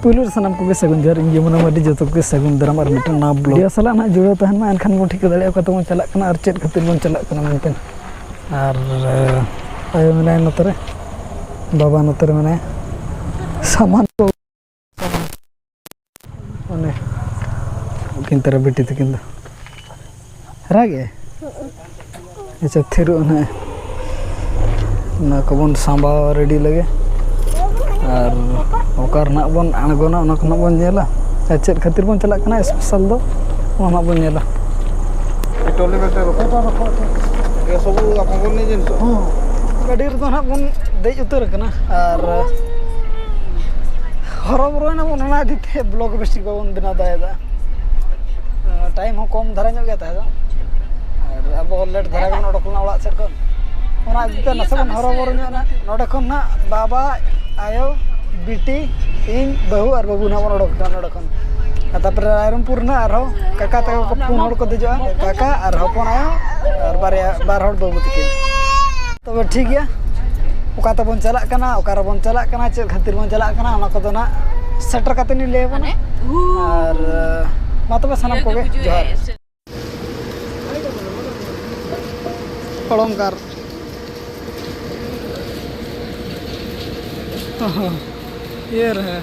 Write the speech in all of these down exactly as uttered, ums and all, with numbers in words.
ᱯᱩᱭᱞᱩ ᱨᱮ ᱥᱟᱱᱟᱢ ᱠᱚᱜᱮ ᱥᱟᱹᱜᱩᱱ ᱡᱚᱦᱟᱨ, ᱤᱧ ᱡᱚᱢᱩᱱᱟ ᱢᱟᱨᱰᱤ, ᱡᱚᱛᱚ ᱠᱚᱜᱮ ᱥᱟᱹᱜᱩᱱ ᱫᱟᱨᱟᱢ ᱟᱨ ᱢᱤᱫᱴᱮᱱ ᱱᱟᱣᱟ ᱵᱞᱚᱜ ᱥᱟᱞᱟᱜ ᱱᱟᱦᱟᱜ ᱡᱩᱲᱟᱹᱣ ᱛᱟᱦᱮᱱ ᱢᱟ, ᱮᱱᱠᱷᱟᱱ ᱵᱚᱱ ᱴᱷᱤᱠᱟᱹ ᱫᱟᱲᱮᱭᱟᱜᱼᱟ ᱚᱠᱟ ᱛᱮᱵᱚᱱ ᱪᱟᱞᱟᱜ ᱠᱟᱱᱟ ᱟᱨ ᱪᱮᱫ ᱠᱷᱟᱹᱛᱤᱨ ᱵᱚᱱ ᱪᱟᱞᱟᱜ ᱠᱟᱱᱟ ᱢᱮᱱᱛᱮ᱾ ᱟᱨ ᱟᱭᱳ ᱢᱮᱱᱟᱭᱟ ᱱᱚᱛᱮ ᱨᱮ, ᱵᱟᱵᱟ ᱱᱚᱛᱮ ᱨᱮ ᱢᱮᱱᱟᱭᱟ, ᱥᱟᱢᱟᱱ ᱠᱚ ᱚᱱᱮ ᱩᱱᱠᱤᱱ ᱛᱟᱨᱟ ᱵᱤᱴᱤ ᱛᱟᱹᱠᱤᱱ ᱫᱚ ᱨᱟᱜᱮ᱾ ᱟᱪᱪᱷᱟ, ᱛᱷᱤᱨᱚᱜ ᱱᱟᱦᱟᱜ᱾ ᱚᱱᱟ ᱠᱚᱵᱚᱱ ᱥᱟᱢᱵᱟᱣ ᱨᱮᱰᱤ ᱞᱮᱜᱮ᱾ ᱟᱨ ᱚᱠᱟ ᱨᱮᱱᱟᱜ ᱵᱚᱱ ᱟᱬᱜᱚᱱᱟ, ᱚᱱᱟ ᱠᱚ ᱱᱟᱜ ᱵᱚᱱ ᱧᱮᱞᱟ᱾ ᱟᱨ ᱪᱮᱫ ᱠᱷᱟᱹᱛᱤᱨ ᱵᱚᱱ ᱪᱟᱞᱟᱜ ᱠᱟᱱᱟ ᱥᱯᱮᱥᱟᱞ ᱫᱚ, ᱚᱱᱟ ᱱᱟᱜ ᱵᱚᱱ ᱧᱮᱞᱟ᱾ ᱴᱚᱞᱮ ᱵᱮᱴᱟ ᱨᱚᱠᱚ᱾ ᱮ ᱥᱚᱵᱩ ᱟᱯᱚ ᱵᱚᱱ ᱱᱤᱡᱮᱱ ᱥᱚ᱾ ᱦᱚᱸ᱾ ᱜᱟᱹᱰᱤ ᱨᱮᱫᱚ ᱱᱟᱜ ᱵᱚᱱ ᱫᱮᱡ ᱩᱛᱟᱹᱨ ᱟᱠᱟᱱᱟ᱾ ᱟᱨ ᱦᱚᱨᱚᱵᱚᱨᱚᱭᱮᱱᱟ ᱵᱚᱱ, ᱚᱱᱟ ᱤᱫᱤ ᱛᱮ ᱵᱞᱚᱜ ᱵᱮᱥ ᱴᱷᱤᱠ ᱵᱟᱵᱚᱱ ᱵᱮᱱᱟᱣ ᱫᱟᱲᱮᱭᱟᱫᱟ᱾ ᱴᱟᱭᱤᱢ ᱦᱚᱸ ᱠᱚᱢ ᱫᱷᱟᱨᱟ ᱧᱚᱜ ᱜᱮ ᱛᱟᱦᱮᱸ ᱫᱚ᱾ ᱟᱨ ᱟᱵᱚ ᱞᱮᱴ ᱫᱷᱟᱨᱟ ᱜᱮᱵᱚᱱ ᱚᱰᱚᱠ ᱞᱮᱱᱟ ᱚᱲᱟᱜ ᱥᱮᱫ ᱠᱷᱚᱱ᱾ ᱚᱱᱟ ᱤᱫᱤ ᱛᱮ ᱱᱟᱥᱮ ᱵᱚᱱ ᱦᱚᱨᱚᱵᱚᱨᱚ ᱧᱚᱜ ᱮᱱᱟ᱾ ᱱᱚᱰᱮ ᱠᱷᱚᱱ ᱱᱟᱜ ᱵᱟᱵᱟ, ᱟᱭᱳ, ᱵᱤᱴᱤ, ᱤᱧ, ᱵᱟᱹᱦᱩ ᱟᱨ ᱵᱟᱹᱵᱩ ᱱᱟᱜ ᱵᱚᱱ ᱚᱰᱚᱠ ᱠᱟᱱᱟ ᱱᱚᱰᱮ ᱠᱷᱚᱱ᱾ ᱟᱨ ᱛᱟᱨᱯᱚᱨᱮ ᱨᱟᱭᱨᱚᱝᱯᱩᱨ ᱱᱟᱜ ᱟᱨᱦᱚᱸ ᱠᱟᱠᱟ ᱛᱟᱠᱚ ᱠᱚ ᱯᱩᱱ ᱦᱚᱲ ᱠᱚ ᱫᱮᱡᱚᱜᱼᱟ, ᱠᱟᱠᱟ ᱟᱨ ᱦᱚᱯᱚᱱ ᱟᱭᱳ ᱟᱨ ᱵᱟᱨᱭᱟ, ᱵᱟᱨ ᱦᱚᱲ ᱵᱟᱹᱵᱩ ᱛᱟᱹᱠᱤᱱ᱾ ᱛᱚᱵᱮ ᱴᱷᱤᱠ ᱜᱮᱭᱟ, ᱚᱠᱟ ᱛᱮᱵᱚᱱ ᱪᱟᱞᱟᱜ ᱠᱟᱱᱟ, ᱚᱠᱟ ᱨᱮᱵᱚᱱ ᱪᱟᱞᱟᱜ ᱠᱟᱱᱟ, ᱪᱮᱫ ᱠᱷᱟᱹᱛᱤᱨ ᱵᱚᱱ ᱪᱟᱞᱟᱜ ᱠᱟᱱᱟ, ᱚᱱᱟ ᱠᱚᱫᱚ ᱱᱟᱜ ᱥᱮᱴᱮᱨ ᱠᱟᱛᱮ ᱞᱤᱧ ᱞᱟᱹᱭ ᱟᱵᱚᱱᱟ᱾ ᱟᱨ ᱢᱟ ᱛᱚᱵᱮ ᱥᱟᱱᱟᱢ ᱠᱚᱜᱮ ᱡᱚᱦᱟᱨ᱾ ᱚᱲᱚᱝᱠᱟᱨ᱾ ᱚᱦᱚ, ᱤᱭᱟᱹ ᱨᱮ᱾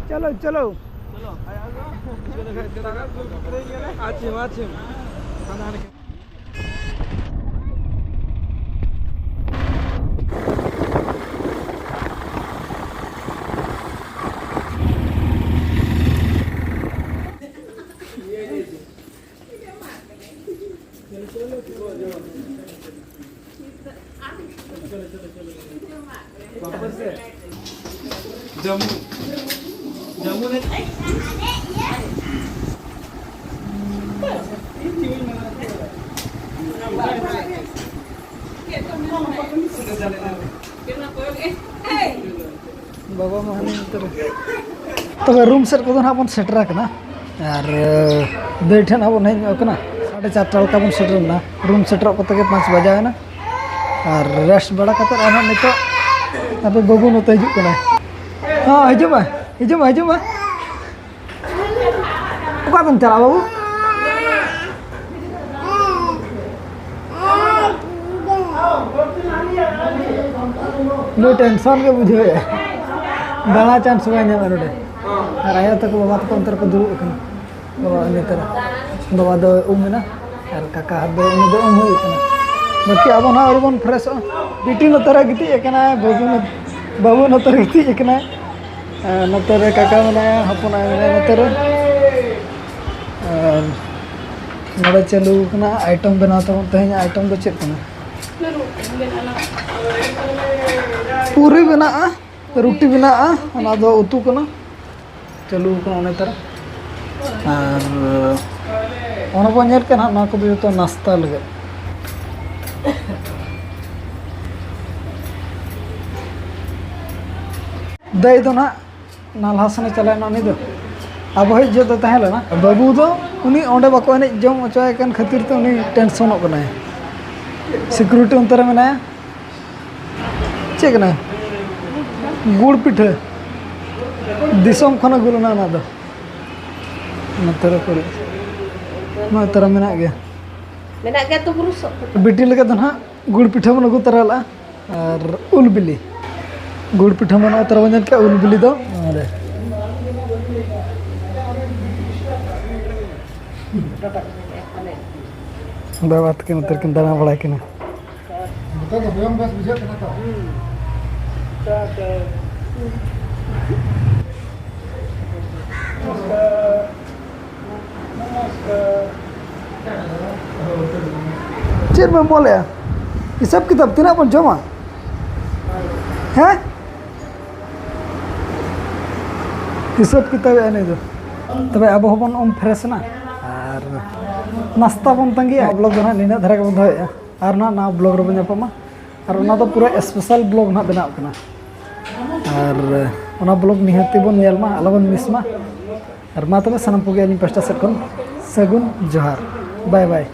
ᱪᱚᱞᱚ, ᱪᱚᱞᱚ᱾ ᱟᱪᱪᱷᱟ, ᱟᱪᱪᱷᱟ᱾ ᱵᱟᱵᱟ ᱢᱟ ᱦᱟᱱᱮ ᱱᱚᱛᱮ ᱨᱮ᱾ ᱛᱚᱵᱮ ᱨᱩᱢ ᱥᱮᱫ ᱠᱚᱫᱚ ᱱᱟᱦᱟᱜ ᱵᱚᱱ ᱥᱮᱴᱮᱨ ᱟᱠᱟᱱᱟ᱾ ᱟᱨ, ᱮ, ᱫᱟᱹᱭ ᱴᱷᱮᱱ ᱦᱟᱸᱜ ᱵᱚᱱ ᱦᱮᱡ ᱧᱚᱜ ᱟᱠᱟᱱᱟ᱾ ᱥᱟᱲᱮ ᱪᱟᱨᱴᱟ ᱞᱮᱠᱟ ᱵᱚᱱ ᱥᱮᱴᱮᱨ ᱮᱱᱟ᱾ ᱨᱩᱢ ᱥᱮᱴᱮᱨᱚᱜ ᱠᱚᱛᱮ ᱜᱮ ᱯᱟᱸᱪ ᱵᱟᱡᱟᱣ ᱮᱱᱟ᱾ ᱟᱨ ᱨᱮᱥᱴ ᱵᱟᱲᱟ ᱠᱟᱛᱮ ᱟᱨᱦᱚᱸ ᱱᱤᱛᱚᱜ ᱟᱯᱮ ᱵᱟᱹᱵᱩ ᱱᱚᱛᱮ ᱦᱤᱡᱩᱜ ᱠᱟᱱᱟᱭ᱾ ᱦᱚᱸ, ᱦᱤᱡᱩᱜ ᱢᱮ, ᱦᱤᱡᱩᱜ ᱢᱮ, ᱦᱤᱡᱩᱜ ᱢᱮ᱾ ᱚᱠᱟ ᱛᱮᱢ ᱪᱟᱞᱟᱜᱼᱟ, ᱵᱟᱹᱵᱩ? ᱩᱱᱤ ᱴᱮᱱᱥᱚᱱ ᱜᱮ ᱵᱩᱡᱷᱟᱹᱣᱮᱫᱼᱟ᱾ ᱫᱟᱬᱟ ᱪᱟᱱᱥ ᱵᱟᱭ ᱧᱟᱢᱟ ᱱᱚᱰᱮ᱾ ᱟᱨ ᱟᱭᱳ ᱛᱟᱠᱚ, ᱵᱟᱵᱟ ᱛᱟᱠᱚ ᱚᱱᱛᱮ ᱨᱮᱠᱚ ᱫᱩᱲᱩᱵ ᱟᱠᱟᱱᱟ᱾ ᱵᱟᱵᱟ ᱩᱢ ᱮᱱᱟ᱾ ᱟᱨ ᱠᱟᱠᱟ ᱦᱟᱛ ᱫᱚ, ᱩᱱᱤ ᱫᱚ ᱩᱢ ᱦᱩᱭᱩᱜ ᱠᱟᱱᱟ᱾ ᱵᱟᱹᱠᱤ ᱟᱵᱚ ᱱᱟᱦᱟᱜ ᱟᱹᱣᱨᱤ ᱵᱚᱱ ᱯᱷᱨᱮᱥᱚᱜᱼᱟ᱾ ᱵᱤᱴᱤ ᱱᱚᱛᱮ ᱨᱮ ᱜᱤᱛᱤᱡ ᱟᱠᱟᱱᱟᱭ, ᱵᱟᱹᱵᱩ ᱱᱚ-, ᱵᱟᱹᱵᱩ ᱱᱚᱛᱮ ᱨᱮ ᱜᱤᱛᱤᱡ ᱟᱠᱟᱱᱟᱭ᱾ ᱟᱨ ᱱᱚᱛᱮ ᱨᱮ ᱠᱟᱠᱟ ᱢᱮᱱᱟᱭᱟ, ᱦᱚᱯᱚᱱ ᱟᱭᱳ ᱢᱮᱱᱟᱭᱟ ᱱᱚᱛᱮ ᱨᱮ᱾ ᱟᱨ ᱱᱚᱰᱮ ᱪᱟᱹᱞᱩ ᱟᱠᱟᱱᱟ ᱟᱭᱴᱮᱢ ᱵᱮᱱᱟᱣ ᱛᱟᱵᱚᱱ᱾ ᱛᱮᱦᱮᱧᱟᱜ ᱟᱭᱴᱮᱢ ᱫᱚ ᱪᱮᱫ ᱠᱟᱱᱟ? ᱯᱩᱨᱤ ᱢᱮᱱᱟᱜᱼᱟ, ᱨᱩᱴᱤ ᱢᱮᱱᱟᱜᱼᱟ, ᱚᱱᱟ ᱫᱚ ᱩᱛᱩ ᱠᱟᱱᱟ᱾ ᱪᱟᱹᱞᱩ ᱟᱠᱟᱱᱟ ᱚᱱᱮ ᱛᱟᱨᱟ᱾ ᱟᱨ ᱚᱱᱟ ᱵᱚᱱ ᱧᱮᱞ ᱠᱟᱱᱟ ᱦᱟᱸᱜ, ᱱᱚᱣᱟ ᱠᱚᱫᱚ ᱡᱚᱛᱚ ᱱᱟᱥᱛᱟ ᱞᱟᱹᱜᱤᱫ᱾ ᱫᱟᱹᱭ ᱫᱚ ᱱᱟᱦᱟᱜ ᱱᱟᱞᱦᱟ ᱥᱮᱱᱮ ᱪᱟᱞᱟᱣᱮᱱᱟ᱾ ᱩᱱᱤ ᱫᱚ ᱟᱵᱚ ᱦᱮᱡ ᱡᱚᱦᱚᱜ ᱫᱚ ᱛᱟᱦᱮᱸ ᱞᱮᱱᱟ᱾ ᱵᱟᱹᱵᱩ ᱫᱚ ᱩᱱᱤ ᱚᱸᱰᱮ ᱵᱟᱠᱚ ᱮᱱᱮᱡ ᱡᱚᱝ ᱦᱚᱪᱚᱭᱮ ᱠᱟᱱ ᱠᱷᱟᱹᱛᱤᱨ ᱛᱮ ᱩᱱᱤ ᱴᱮᱱᱥᱚᱱᱚᱜ ᱠᱟᱱᱟᱭ᱾ ᱥᱤᱠᱩᱨᱤᱴᱤ ᱚᱱᱛᱮ ᱨᱮ ᱢᱮᱱᱟᱭᱟ᱾ ᱪᱮᱫ ᱠᱟᱱᱟ? ᱜᱩᱲ ᱯᱤᱴᱷᱟᱹ᱾ ᱫᱤᱥᱚᱢ ᱠᱷᱚᱱ ᱟᱹᱜᱩ ᱞᱮᱱᱟ ᱚᱱᱟ ᱫᱚ᱾ ᱱᱚᱛᱮ ᱨᱮ ᱠᱚᱨᱮ᱾ ᱱᱚᱛᱮ ᱨᱮ ᱢᱮᱱᱟᱜ ᱜᱮᱭᱟ᱾ ᱢᱮᱱᱟᱜ ᱜᱮᱭᱟ ᱛᱚ ᱵᱩᱨᱩ ᱥᱚᱜ᱾ ᱵᱤᱴᱤ ᱞᱟᱹᱜᱤᱫ ᱫᱚ ᱱᱟᱦᱟᱜ ᱜᱩᱲ ᱯᱤᱴᱷᱟᱹ ᱵᱚᱱ ᱟᱹᱜᱩ ᱛᱚᱨᱟ ᱞᱮᱫᱼᱟ᱾ ᱟᱨ ᱩᱞ ᱵᱤᱞᱤ᱾ ᱜᱩᱲ ᱯᱤᱴᱷᱟᱹ ᱢᱟ ᱱᱚᱜᱼᱚᱭ ᱛᱚᱨᱟ ᱵᱚᱱ ᱧᱮᱞ ᱠᱮᱫᱼᱟ, ᱩᱞ ᱵᱤᱞᱤ ᱫᱚ ᱱᱚᱣᱟ ᱨᱮ᱾ ᱵᱟᱵᱟ ᱛᱟᱹᱠᱤᱱ ᱱᱚᱛᱮ ᱨᱮᱠᱤᱱ ᱫᱟᱬᱟ ᱵᱟᱲᱟᱭ ᱠᱟᱱᱟ᱾ ᱱᱤᱛᱚᱜ ᱫᱚ ᱦᱚᱭᱚᱝ ᱵᱮᱥ ᱵᱩᱡᱷᱟᱹᱜ ᱠᱟᱱᱟ ᱛᱚ? ᱪᱮᱫ ᱵᱮᱱ ᱚᱞᱮᱜᱼᱟ? ᱦᱤᱥᱟᱹᱵ ᱠᱤᱛᱟᱹᱵ ᱛᱤᱱᱟᱹᱜ ᱵᱚᱱ ᱡᱚᱢᱟ? ᱦᱮᱸ? ᱦᱤᱥᱟᱹᱵ ᱠᱤᱛᱟᱹᱵ ᱮᱱᱮᱡ ᱫᱚ᱾ ᱛᱚᱵᱮ ᱟᱵᱚ ᱦᱚᱸᱵᱚᱱ ᱩᱢ ᱯᱷᱨᱮᱥ ᱮᱱᱟ᱾ ᱟᱨ ᱱᱟᱥᱛᱟ ᱵᱚᱱ ᱛᱟᱺᱜᱤᱭᱟ᱾ ᱵᱞᱚᱜ ᱫᱚ ᱱᱟᱦᱟᱜ ᱱᱤᱱᱟᱹᱜ ᱫᱷᱟᱨᱟ ᱜᱮᱵᱚᱱ ᱫᱚᱦᱚᱭᱮᱫᱼᱟ᱾ ᱟᱨ ᱱᱟᱦᱟᱜ ᱱᱟᱣᱟ ᱵᱞᱚᱜ ᱨᱮᱵᱚᱱ ᱧᱟᱯᱟᱢᱟ᱾ ᱟᱨ ᱚᱱᱟ ᱫᱚ ᱯᱩᱨᱟᱹ ᱥᱯᱮᱥᱟᱞ ᱵᱞᱚᱜ ᱱᱟᱦᱟᱜ ᱵᱮᱱᱟᱣ ᱠᱟᱱᱟ᱾ ᱟᱨ ᱚᱱᱟ ᱵᱞᱚᱜ ᱱᱤᱦᱟᱹᱛ ᱛᱮᱵᱚᱱ ᱧᱮᱞ ᱢᱟ, ᱟᱞᱚᱵᱚᱱ ᱢᱤᱥ ᱢᱟ᱾ ᱟᱨ ᱢᱟ ᱛᱚᱵᱮ ᱥᱟᱱᱟᱢ ᱠᱚᱜᱮ ᱟᱹᱞᱤᱧ ᱯᱟᱥᱴᱟ ᱥᱮᱫ ᱠᱷᱚᱱ ᱥᱟᱹᱜᱩᱱ ᱡᱚᱦᱟᱨ᱾ ᱵᱟᱭ ᱵᱟᱭ᱾